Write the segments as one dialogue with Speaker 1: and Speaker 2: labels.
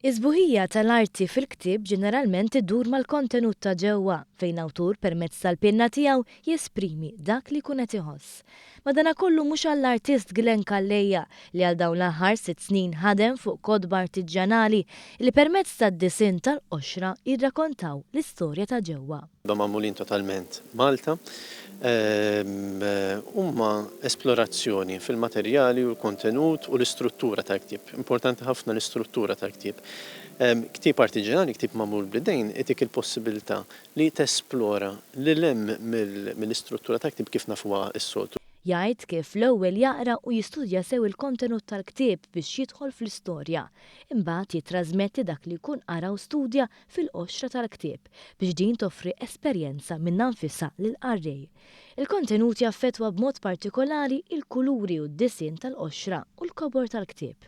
Speaker 1: Is-sbuħija tal-arti fil-ktieb ġeneralment iddur mal-kontenut ta' ġewwa, fejn awtur permezz tal-pinna tiegħu jesprimi dak li jkun qed iħoss. Madanakollu mhux għall-artist Glenn Calleja li għal dawn l-aħħar 6 snin ħadem fuq kotba artiġjanali li permezz tad-disinn tal-qoxra jirrakontaw l-istorja ta' ġewwa.
Speaker 2: Magħmulin totalment Malta, huma esplorazzjoni fil-materjali u l-kontenut u l-istruttura tal-ktieb. Importanti ħafna l-istruttura tal-ktieb. Ktieb artiġjanali, ktieb magħmul bl-idejn, itik il-possibilità li tesplora lil hemm mill-istruttura tal-ktieb kif nafuha s-soltu.
Speaker 1: Jgħid kif l-ewwel jaqra u jistudja sew il-kontenut tal-ktieb biex jidħol fl-istorja. Imbagħad jitrasmetti dak li jkun qara u studja fil-qoxra tal-ktieb biex din toffri esperjenza minnha nfisha lill-qarrej. Il-kontenut jaffettwa b'mod partikolari il-kuluri u d-disinn tal-qoxra u l-kobor tal-ktieb.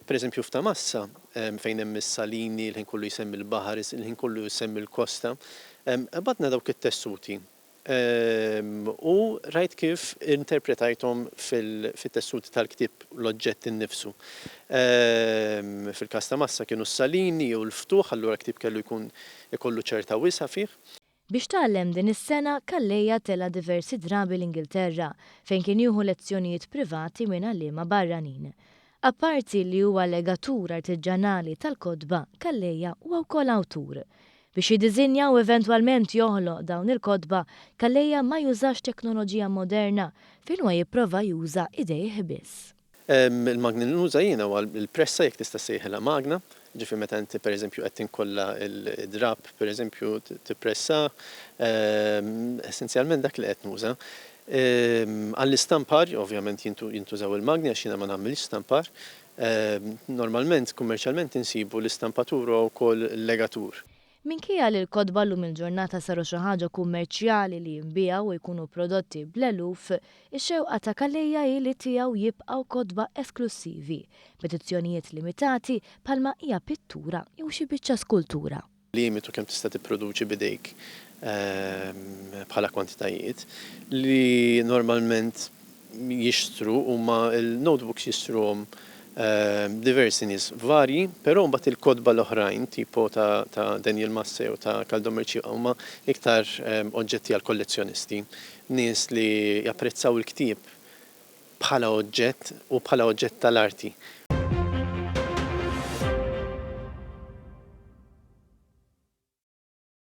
Speaker 2: Per eżempju, f'Ta' Massa, fejn hemm is-salini, il-ħin kollu jsemmi l-baħar, il-ħin kollu jsemmi l-kosta, qbadna dawk it-tessuti u rajt kif interpretajthom fil-tessuti tal-ktieb, l-oġġett innifsu. Fil-każ ta' Massa kienu s-salini u l-ftuħ, allura ktieb kellu jkun ikollu ċerta wisa' fih.
Speaker 1: Biex tgħallem din is-sengħa, Calleja tela diversi drabi l-Ingilterra, fejn kien jieħu lezzjonijiet privati minn għalliema barranin. Apparti li huwa legatur artiġjanali tal-kotba, Calleja huwa wkoll awtur. Biex jiddisinja u eventwalment joħloq dawn il-kotba, Calleja ma jużax teknoloġija moderna, fejn huwa jipprova juża idejh biss.
Speaker 2: Il-magni li nuża jiena huwa l-pressa, jekk tista' ssejħilha magna, ġifieri meta inti, pereżempju, qed tinkolla l-drap, pereżempju, tippressa, essenzjalment dak li qed nuża. Għall-istampar, ovvjament jintużaw il-magni għax jiena ma nagħmilx stampar. Normalment, kummerċjalment insibu l-istampatur u wkoll il-legatur.
Speaker 1: Minkejja li l-kotba llum il-ġurnata saru xi ħaġa kummerċjali li jinbiegħu u jkunu prodotti bl-eluf, ix-xewqa ta' Calleja hi li tiegħu jibqgħu kotba esklussivi, b'edizzjonijiet limitati bħalma hija pittura jew xi biċċa skultura.
Speaker 2: Limitu kemm tista' tipproduċi bidejk bħala kwantitajiet. Li normalment jixtru huma il-notebooks, jixtruhom diversi nies varji, però mbagħad il-kotba l-oħrajn, tipo ta' Daniel Masse u ta' Caldo Mercieca, huma iktar oġġetti għal kollezzjonisti, nies li japprezzaw il-ktieb bħala oġġett u bħala oġġett tal-arti.